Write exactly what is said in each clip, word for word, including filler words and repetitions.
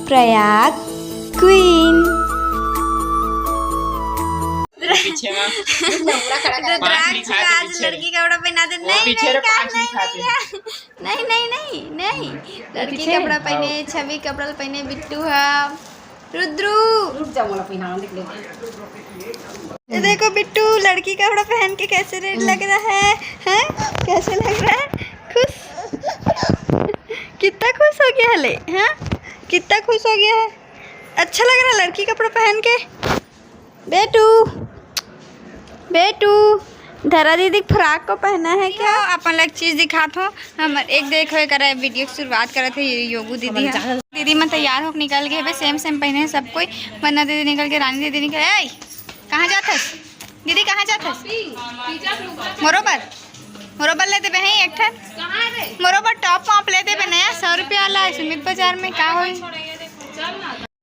Prayag queen. पीछे में रुद्राक्ष का आज लड़की कपड़ा पहना दे। वो नहीं, पीछे नहीं, रे, कान पाँच नहीं, नहीं खाते। नहीं, नहीं, नहीं, नहीं। लड़की पीछे? कपड़ा पहने, हाँ। छवि कपड़ा पहने, बिट्टू है। रुद्रू। रुक जा, मोला पहनावा, देख ले। ये देखो बिट्टू, लड़की कपड़ा पहन के कैसे रेड हम्म। लग रहा है, हैं? कैसे लग रहा है? खुश? कितना खुश हो गया है ले, हैं? कितना खुश हो गया है? अच्छा लग रहा है लड़की कपड़ा पहन के? बेटू, बेटू, धरा दीदी फ्रॉक को पहना है क्या? अपन ला एक चीज दिखात हो, हम एक देखो, एकरा वीडियो की शुरुआत करत है, ये योगू दीदी है। दीदी मन तैयार होके निकल गए बे, सेम सेम पहने हैं सब कोई। वंदना दीदी निकल के, रानी दीदी निकल, ए, कहाँ जात हस? दीदी कहाँ जात हस? मोरो बर, मोरो बर ले देबे हैं एक ठन। मोरो बर टॉप वॉप ले देबे नया सौ रुपया वाला सुमित बाजार में, का होई?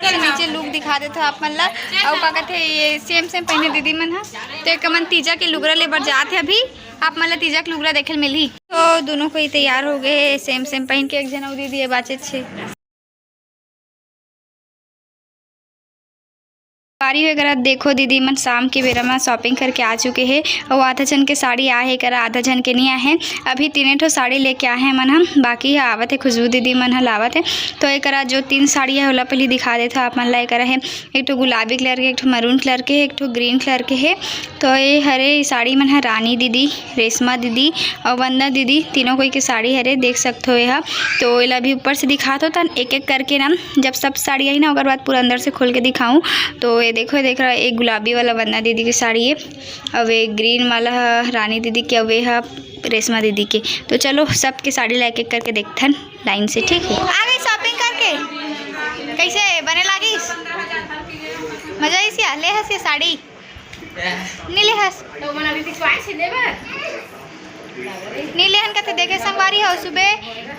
नीचे लुक दिखा देथो आप मन ला। अउ का कथे, ये सेम सेम पहने दीदी मन ह। तो एक मन तीजा के लुगरा ले बर जात हे अभी। आप मन ला तीजा के लुगरा देखे ल मिलही। तो दोनों कोई तैयार हो गए हे सेम सेम पहन के। एक झन अउ दीदी हे बाचे छे। बारी वगैरह देखो दीदी मन शाम के बेरा म शॉपिंग करके आ चुके हे। अउ आधा झन के साड़ी आहे करा, आधा झन के नहीं आहे। अभी तीने ठो साड़ी लेके आहे मन ह, बाकी ह आवत हे, खुशबू दीदी मन ह लावत हे। तो एकरा जो तीन साड़ी है ओला पहली दिखा देथो आप मन ला। एकरा हे एक ठो गुलाबी कलर के, एक ठो मरून कलर के, एक ठो ग्रीन कलर के हे। तो ये हरे साड़ी मन ह रानी दीदी, रेशमा दीदी अउ वंदना दीदी, तीनों कोई के साड़ी हरे, देख सकथो ये ह। तो एला अभी ऊपर से दिखात हो तन एक एक करके ना, जब सब साड़ी आई ना ओकर बाद पूरा अंदर से खोल के दिखाऊं। तो ये देखो, ये देख रहा एक गुलाबी वाला वंदना दीदी के साड़ी है, अउ ये ग्रीन वाला ह रानी दीदी के, अउ ये ह रेशमा दीदी के। तो चलो सबके साड़ी ला एक एक करके देखथन लाइन से, ठीक है? आ गई शॉपिंग करके, कैसे बने लागिस? मजा आइस या? ले हस ये साड़ी? नी ले हस? नी लेहन कथे देखे संगवारी हो, सुबह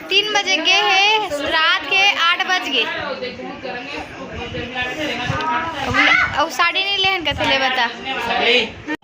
तीन बजे गे हे, रात के आठ बज गे। अउ साड़ी नी लेहन कथे, ले बता।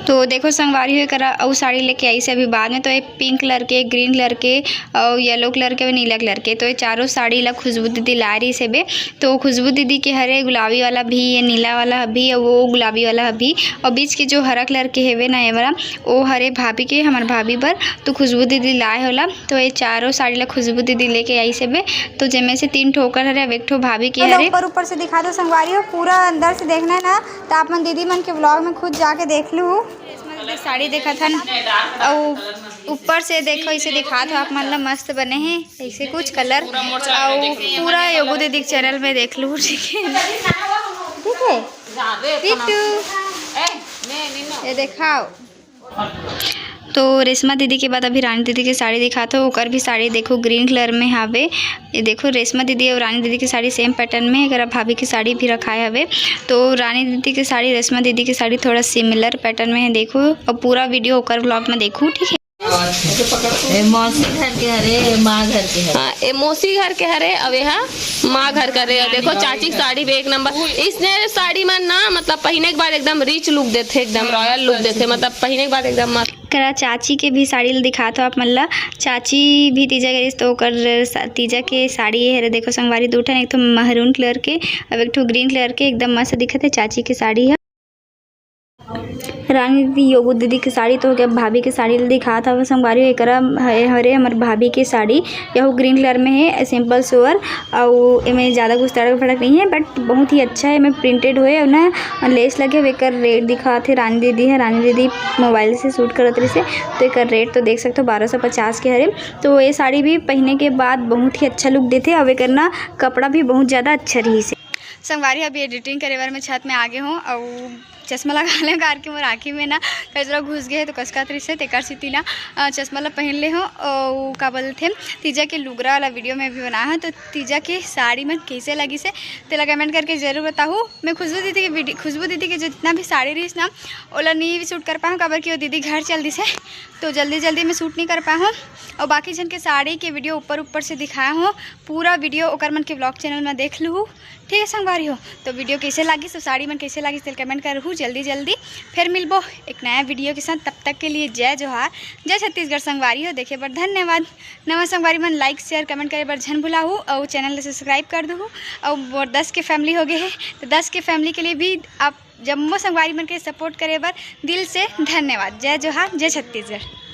तो देखो संगवारी हो, एकरा अउ साड़ी लेके आइस हे अभी बाद में। तो ये पिंक कलर के, ग्रीन कलर के, अउ येलो कलर के, अउ नीला कलर के। तो ये चारों साड़ी ला खुशबू दीदी लाए रहिस हेबे। तो खुशबू दीदी के हरे गुलाबी वाला भी, ये नीला वाला भी, अउ वो गुलाबी वाला भी, अउ बीच के जो हरा कलर के हेवे ना ये वाला, वो हरे भाभी के, हमर भाभी बर। तो खुशबू दीदी लाए हे ओला। तो ये चारों साड़ी ला खुशबू दीदी लेके आइस हेबे। तो जेमे से तीन ठो ओकर हरे, अब एक ठो भाभी के हरे। ऊपर ऊपर से दिखा दो संगवारी हो, पूरा अंदर से देखना है ना, तो आप मन दीदी मन के व्लॉग में खुद जाके देख लू। रेशमा दीदी साड़ी देखत हन, अउ ऊपर से देखो, इसे दिखात हो आप मन ला, मस्त बने हे ऐसे कुछ कलर, अउ पूरा योगू दीदी के चैनल में देख लू, ठीक है? ठीक है, बिट्टू, ये दिखाओ। तो रेशमा दीदी के बाद अभी रानी दीदी के साड़ी दिखात हो, ओकर भी साड़ी देखो ग्रीन कलर में हावे। ये देखो रेशमा दीदी अउ रानी दीदी के साड़ी सेम पैटर्न में, एकरा भाभी के साड़ी भी रखाए हवे। तो रानी दीदी के साड़ी, रेशमा दीदी के साड़ी थोड़ा सिमिलर पैटर्न में है, देखो। और पूरा वीडियो ओकर व्लॉग में देखू, ठीक है। ए मौसी घर के हरे, ए माँ घर के हरे। हाँ, ए मौसी घर के हरे, अउ एहा माँ घर के हरे। देखो चाची के साड़ी भी एक नंबर। इसने साड़ी मन ना, मतलब पहिने के बाद एकदम रिच लुक देथे, एकदम रॉयल लुक देथे, मतलब पहिने के बाद एकदम मस्त। करा चाची के भी साड़ी ल दिखात हो आप मन ला। चाची भी तीजा गे रिहिस तो ओकर सा-, तीजा के साड़ी ये हरे। देखो संगवारी, दू ठन, एक ठो महरून कलर के, अब एक ठो ग्रीन कलर के, एकदम मस्त दिखत हे चाची के साड़ी ह। रानी दीदी, योगू दीदी के साड़ी तो हो गया, भाभी के साड़ी ल दिखात हवे संगवारी, एकरा ह-, हरे हमर भाभी के साड़ी, यहू ग्रीन कलर में हे, सिंपल सोवर, अउ एमे ज्यादा कुछ तड़क भड़क नहीं है, but बहुत ही अच्छा है, एमे प्रिंटेड होए अउ ना लेस लगे हुए। एकर रेट दिखात हे रानी दीदी है, रानी दीदी मोबाइल से शूट करत रहिसे, तो एकर रेट तो देख सकते हो बारह सौ पचास के हरे। तो ये साड़ी भी पहने के बाद बहुत ही अच्छा लुक देथे, अउ एकर ना कपड़ा भी बहुत ज्यादा अच्छा रहिसे। संगवारी, अभी एडिटिंग करे बर मैं छत में आ गे हूँ, अउ चश्मा लगा ले कार के मोर आँखी में ना कचरा घुस गए हे, तो कसकत रहिसे, तेकर सेती ना, अ, चश्मा ला पहन ले हूँ। अउ का बोलथे, तीजा के लुगरा वाला वीडियो में भी बनाया है, तो तीजा के साड़ी मन कैसे लगिसे, तेला कमेंट करके जरूर बताहू। मैं खुशबू दीदी के वीडियो, खुशबू दीदी के जितना भी साड़ी रहिस ना, ओला नहीं शूट कर पाहूँ, काबर कि वो दीदी घर चल दिसे, तो जल्दी जल्दी में शूट नहीं कर पाहूँ। और बाकी जन के साड़ी के वीडियो ऊपर ऊपर से दिखाया हूँ, पूरा वीडियो ओकर मन के व्लॉग चैनल में देख लू। ठीक है संगवारी हो, तो वीडियो कैसे लागिस, तो साड़ी मन कैसे लागिस, तेल कमेंट करहू। जल्दी जल्दी फिर मिलबो एक नया वीडियो के साथ। तब तक के लिए जय जोहार, जय छत्तीसगढ़। संगवारी हो, देखे बर धन्यवाद। नवा संगवारी मन, like, share, comment करे बर झन भुलाहू, अउ channel ला subscribe कर दूहू। अउ मोर दस के family हो गए हे, तो दस के family के लिए भी आप जम्मो संगवारी मन के support करे बर दिल से धन्यवाद। जय जोहार, जय छत्तीसगढ़।